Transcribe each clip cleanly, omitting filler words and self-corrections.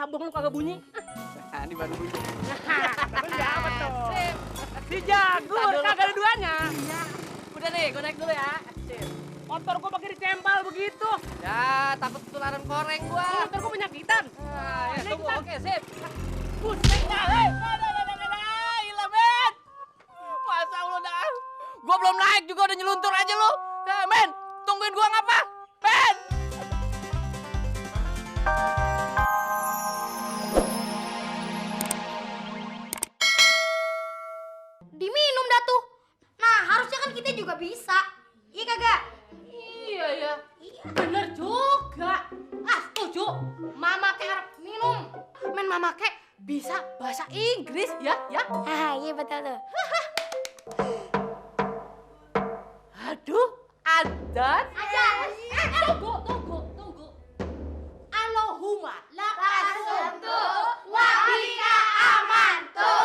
abang lu kagak bunyi. Nah, ini baru bunyi. Beli apa tuh? Si Jagur, kagak ada duanya. Iya. Udah nih, gue naik dulu ya. Sip. Motor gua pakai dicempal begitu. Ya, takut ketularan koreng gua. Motor gua penyakitan. Nah, ya, Ini tunggu. kita- Oke, sip. Buset dah, hei. Gila, men. Masa lu dah. Gua belum naik juga udah nyeluntur aja lu. Nah, men, tungguin gua ngapa? Men. Diminum dah tuh. Nah, harusnya kan kita juga bisa. Iya kagak? Iya ya. Bener juga. Ah, setuju. Mama kek harap minum. Men mama kek bisa bahasa Inggris ya, ya. Ah, iya betul tuh. Aduh, adan. Ajar. Tunggu. Allahumma Lakasuntu wa bika amantu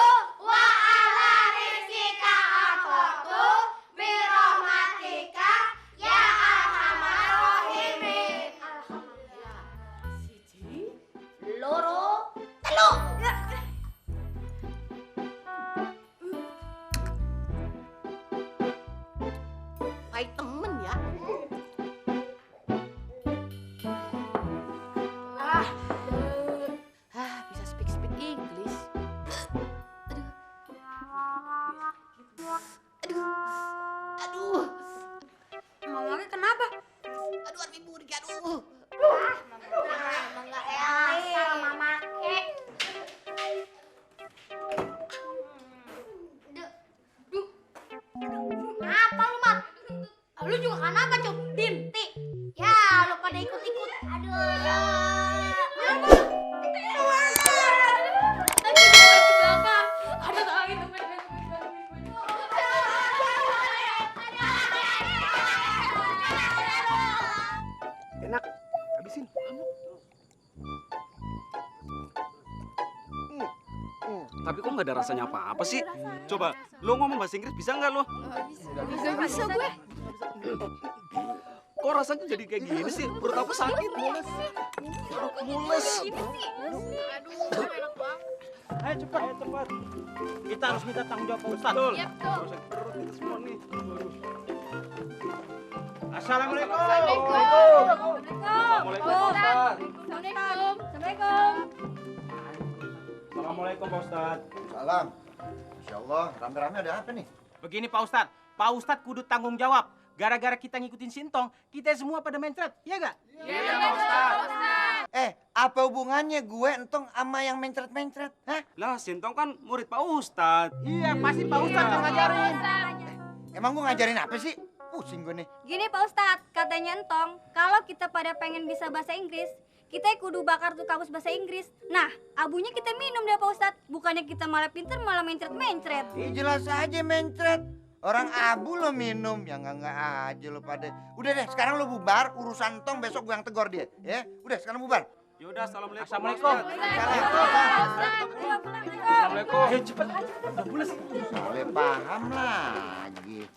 wa ala rizqika afotu birahmatika ya arhamar rahimin. Alhamdulillah. Siji, Loro, telu. baik temen ya. Bisa speak English. Aduh. Mamanya kenapa? Aduh, ibu aduh. Emang gak enak mama kek. Apa lu, Mat? Lu juga kan apa, Cuk? Binti. Ya, lu pada ikut-ikut. Aduh. Tapi dia main ke belakang. Aduh, tolongin tuh. Enak, habisin. Tapi kok nggak ada rasanya apa-apa sih? Coba, lo ngomong bahasa Inggris bisa nggak lo? Bisa gue. Kok rasanya jadi kayak gini sih? Perut aku sakit, mules. Mules. Ayo cepat. Kita harus minta tanggung jawab Pak Ustadz. Betul. Perut kita semua nih. Assalamualaikum. Assalamualaikum, Ustaz. Assalamualaikum Pak Ustadz. Salam. Insya Allah, rame-rame ada apa nih? Begini Pak Ustadz kudu tanggung jawab. Gara-gara kita ngikutin Sintong, kita semua pada mencret, iya gak? Iya, Pak Ustaz. Apa hubungannya gue entong sama yang mencret-mencret? Hah? Lah, Sintong kan murid Pak Ustadz. Iya, pasti Pak Ustadz yang ngajarin. Emang gue ngajarin apa sih? Pusing gue nih. Gini Pak Ustadz, katanya Entong, kalau kita pada pengen bisa bahasa Inggris, kita kudu bakar tuh kamus bahasa Inggris. Nah, abunya kita minum deh Pak Ustadz. Bukannya kita malah pinter, malah mencret-mencret. Jelas aja mencret. Orang abu lo minum, ya enggak aja lo pada. Udah deh, sekarang lo bubar, urusan entong besok gue yang tegur dia. Ya, udah sekarang bubar. Yaudah, assalamualaikum. Assalamualaikum. Assalamualaikum. Ayo cepet, udah pulas. Boleh paham lagi.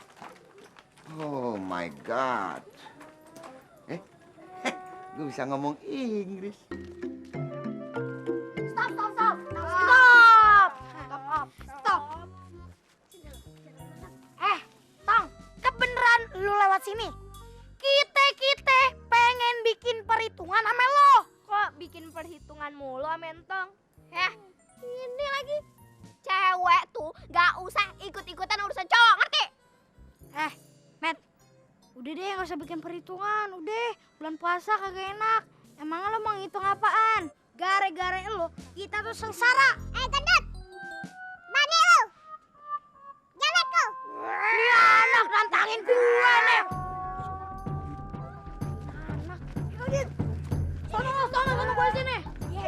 Oh my God. Gue bisa ngomong Inggris. Stop. Tong, kebeneran lu lewat sini? Kita pengen bikin perhitungan sama lo. Kok bikin perhitungan mulu sama Entong? Ini lagi. Cewek tuh gak usah ikut-ikutan urusan cowok, ngerti? Matt, udah deh gak usah bikin perhitungan. Udah, bulan puasa kagak enak. Emang lo mau ngitung apaan? Gara-gara lo, kita tuh sengsara. Gendut! Bani lu! Jelek lu! Ini anak nantangin gua nih. Anak, yaudah. Sono gue sini. Sini!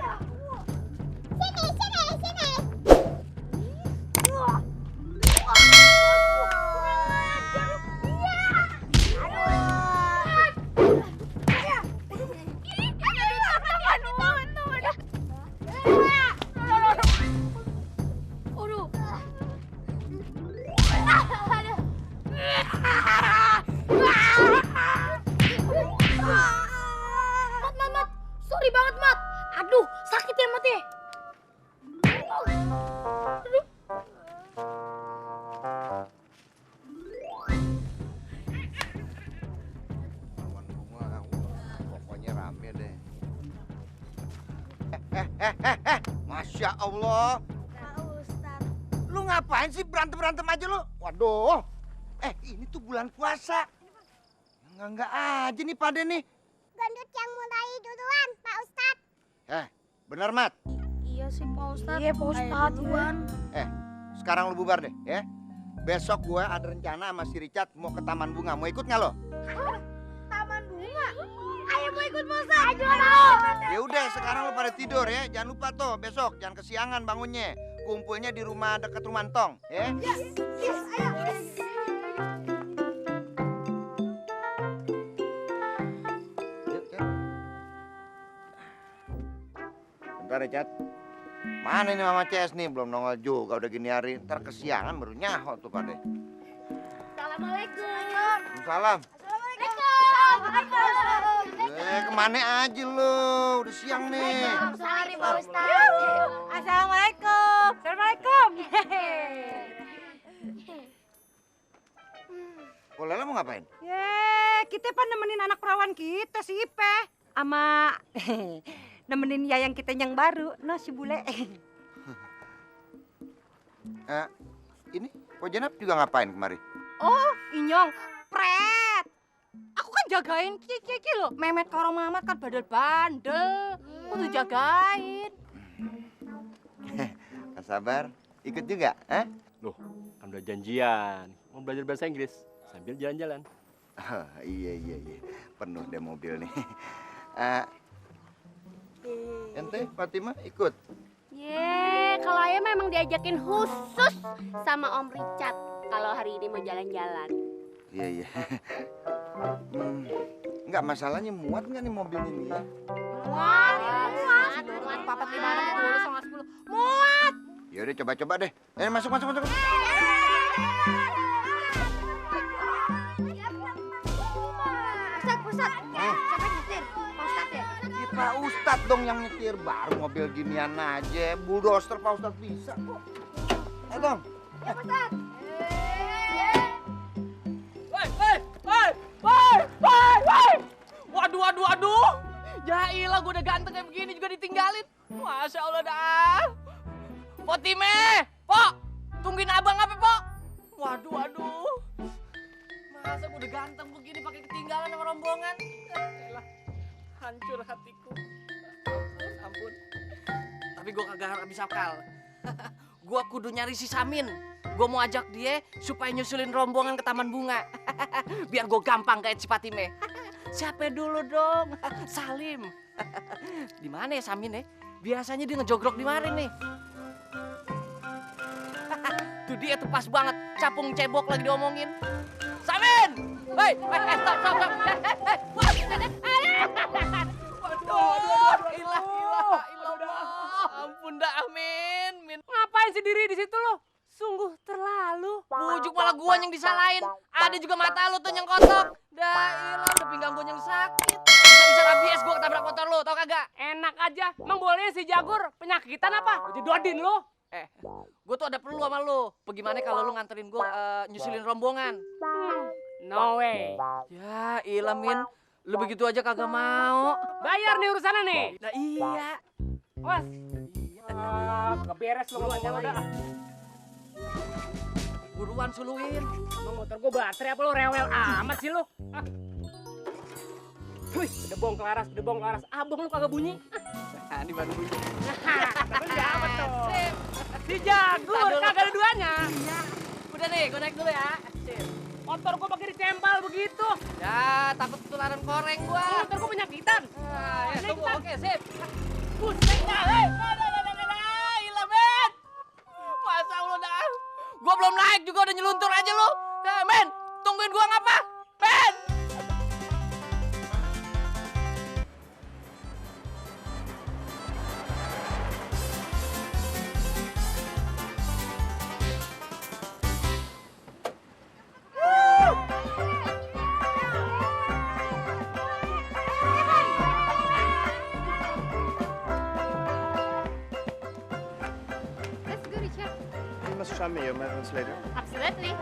Masya Allah. Pak Ustadz. Lu ngapain sih berantem-berantem aja lu? Waduh. Ini tuh bulan puasa. Enggak aja nih Pade nih. Gendut yang mulai duluan, Pak Ustadz. Bener Mat? Iya sih Pak Ustadz. Iya, Pak Ustadz. Sekarang lu bubar deh ya. Besok gue ada rencana sama si Richard mau ke Taman Bunga. Mau ikut nggak lo? Taman bunga. Ayo mau ikut Pak Ustadz. Ayo mau. Ya udah sekarang lu pada tidur ya. Jangan lupa tuh besok jangan kesiangan bangunnya. Kumpulnya di rumah dekat rumah Entong ya. Yes, ayo. Yuk, Chat. Bentar ya, Chat. Mana ini Mama CS nih? Belum nongol juga udah gini hari. Ntar kesiangan baru nyaho tuh Pade. Assalamualaikum. Salam. Assalamualaikum. Kemana aja lu? Udah siang nih. Sorry Pak Ustadz. Assalamualaikum. Assalamualaikum. Oh, Lela mau ngapain? Kita pan nemenin anak perawan kita si Ipe. Ama nemenin yayang kita yang baru, no si bule. Ini Pak Jenab juga ngapain kemari? Oh, Inyong, pret. Aku kan jagain Kiki lo. Memet karo Mamat kan bandel-bandel. Aku tuh jagain. Mas Sabar, ikut juga? Loh, kan udah janjian. Mau belajar bahasa Inggris sambil jalan-jalan. Iya. Penuh deh mobil nih. Ente, Fatima ikut? Kalau ayah memang diajakin khusus sama Om Richard kalau hari ini mau jalan-jalan. Iya. Enggak, masalahnya muat nggak nih mobil ini ya? Muat. Papat 5, 6, 10, 10. Muat. Yaudah coba deh. Masuk. Ustadz, siapa yang nyetir? Pak Ustadz ya? Ya, Pak Ustadz dong yang nyetir. Baru mobil ginian aja. Bulldozer Pak Ustadz bisa kok. Dong. Woi. Waduh. Jailah, gue udah ganteng kayak begini juga ditinggalin. Masya Allah dah. Potime, Pok. Tungguin abang apa, Pok? Waduh. Masa gue udah ganteng begini pakai ketinggalan sama rombongan? Elah, hancur hatiku. Ampun. Tapi gue kagak habis akal. Gue kudu nyari si Samin. Gue mau ajak dia supaya nyusulin rombongan ke Taman Bunga. Biar gue gampang kayak si Fatime. Siapa dulu dong? Salim. Di mana ya Samin ya? Biasanya dia ngejogrok di mana nih? Tuh dia tuh pas banget. Capung cebok lagi diomongin. Samin! Hei, stop. Waduh, ilah. Ampun dah, Amin. Ngapain sendiri di situ lo? Sungguh terlalu. Bujuk malah gua yang disalahin. Ada juga mata lu tuh yang kotok. Dah ilah, udah pinggang gua yang sakit. Bisa rabies gua ketabrak motor lu, tau kagak? Enak aja. Emang boleh si Jagur penyakitan apa? Jedodin lo. Gua tuh ada perlu sama lu. Bagaimana kalau lu nganterin gua nyusulin rombongan? No way. Ya ilah, Min. Lu begitu aja kagak mau. Bayar nih urusannya nih. Nah iya. Awas. Keberes lo ngomong udah. Buruan suluin. Emang motor gua baterai apa lo rewel amat sih lo? Wih, udah bong kelaras. Abang lu kagak bunyi. Ini baru bunyi. Tapi siapa tuh? Si Jagur, kagak ada duanya. Iya. Udah nih, gua naik dulu ya. Sip. Motor gua pakai ditempel begitu. Ya, takut ketularan koreng gua. Motor gua penyakitan. Ya, tunggu. Oke, sip. Buset dah, hei. Ilah, Men. Masa lu dah. Gua belum naik juga udah nyeluntur aja lu. Men, tungguin gua ngapa? Men. You must show me your medals later. Absolutely.